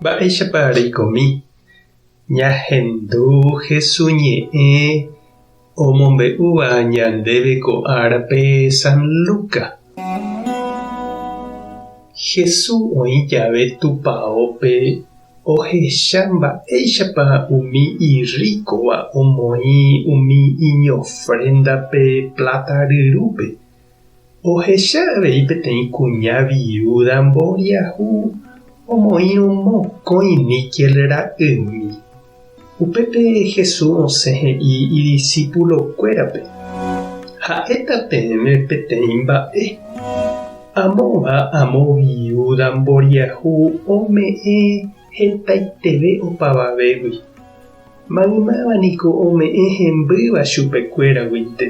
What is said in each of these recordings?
Mba'éichapa reikomi ñahendu Hesu ñe'ẽ omombe'úva ñandéve ko árape San Luca? Hesu oĩ jave tupaópe ohecha mba'éichapa umi irríkova omoĩ umi iñofréndape pláta ryrúpe. Ohecha avei peteĩ kuña viúda mboriahu omoĩrõ mokõi níkel ra'ymi. Upépe Jesús osẽ he'i idisipulokuérape, Ha'éta peẽme peteĩ mba'e. Amóva amo viúda mboriahu ome'ẽ hetaiteve opavavégui. Maymáva niko ome'ẽ hembýva chupekuéraguinte.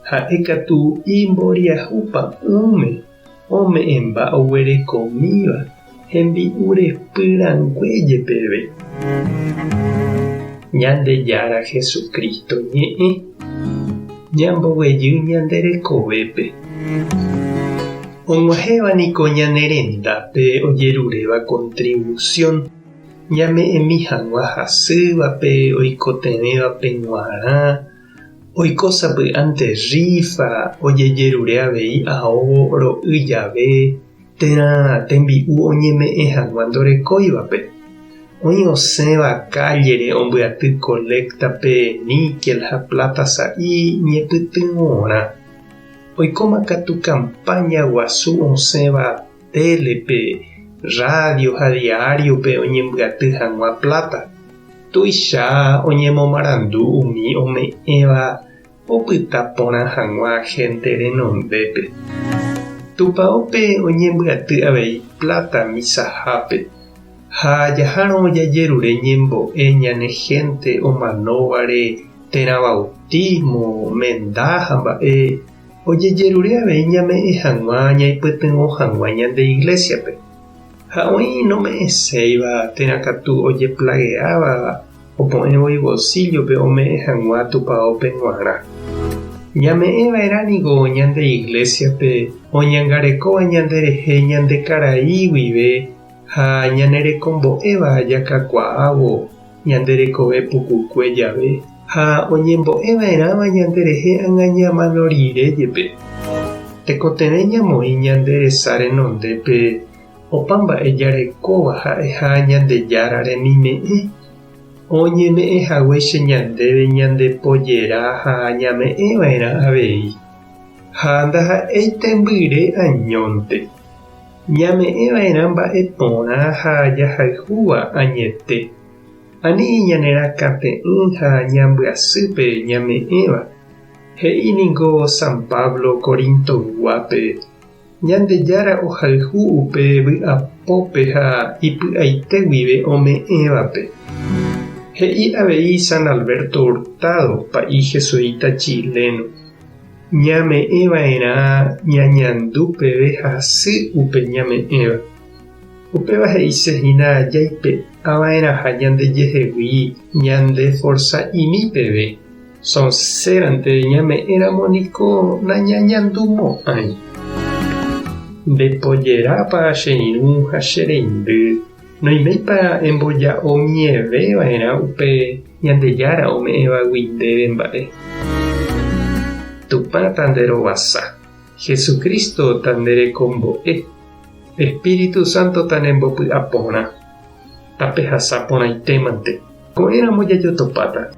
Ha'e katu imboriahu pa'ũme ome'ẽmba oguerekomíva hembi'u repy rangue jepeve. Ñandejára Jesucristo ñe'ẽ ñamboguejy ñande rekovépe. Og̃uahẽva niko ñane rendápe ojeruréva contribución ñame'ẽmi hag̃ua hasývape oikotevẽvape g̃uarã, Oiko sapy'ánte rrífa ojejerure avei ao ro'y jave térã tembi'u oñeme'ẽ hag̃ua ndorekóivape. Oĩ osẽva kállere ombyaty koléktape níkel ha pláta sa'i ñepytyvõrã. Oikóma katu kampáña guasu osẽva télepe, rrádio ha diáriope oñembyaty hag̃ua pláta. Tuicha oñemomarandu umi ome'ẽva opyta porã hag̃ua hénte renondépe. Tupaópe oñembyaty avei pláta misahápe, ha jahárõ jajerure ñembo'e ñane hénte omanóvare térã bautismo, menda ha mba'e, ojejerure avei ñame'ẽ hag̃ua ñaipytyvõ hag̃ua ñande iglésiape. Ha oĩ nome'ẽséiva térã katu ojeplageáva opo'ẽvo ivolsíllope ome'ẽ hag̃ua tupaópe g̃uarã. Ñame'ẽ va'erã niko ñande iglésiape oñangarekóva ñanderehe ñande karai guive ha ñanerekombo'éva jakakuaávo ñande rekove pukukue jave ha oñembo'e va'erãva ñanderehe ág̃a ñamano rire jepe. Tekotevẽ ñamoĩ ñande resa renondépe opa mba'e jarekóva ha'eha Ñandejára remime'ẽ, oñeme'ẽ haguéicha ñandéve ñande pojera ha ñame'ẽ va'erã avei, ha ndaha'éi tembyre añónte. Ñame'ẽ va'erã mba'e porã ha jahayhúva añete. Ani ñanerakãte'ỹ ha ñambyasýpe ñame'ẽva. He'i ningo San Pablo Corintoyguápe, Ñandejára ohayhu upe vy'apópe ha ipy'aite guive ome'ẽvape. He'i avei San Alberto Hurtado, pa'i jesuita chileno, Ñame'ẽ va'erã ñañandu peve hasy upe ñame'ẽva. Upéva he'ise hína jaipe'a va'erãha ñandejehegui ñande forsa'imi peve. Sonsérante ñame'ẽramo niko nañañandumo'ãi. Ndepojerápa che irũ ha che reindy, noiméipa emboja'omieve va'erã upe Ñandejára ome'ẽvagui ndéve mba'e. Tupã tanderovasa, Jesucristo tanderekombo'e, Espíritu Santo tanembopy'aporã. Tapehasa porãitémante. Ko'ẽramo jajotopáta.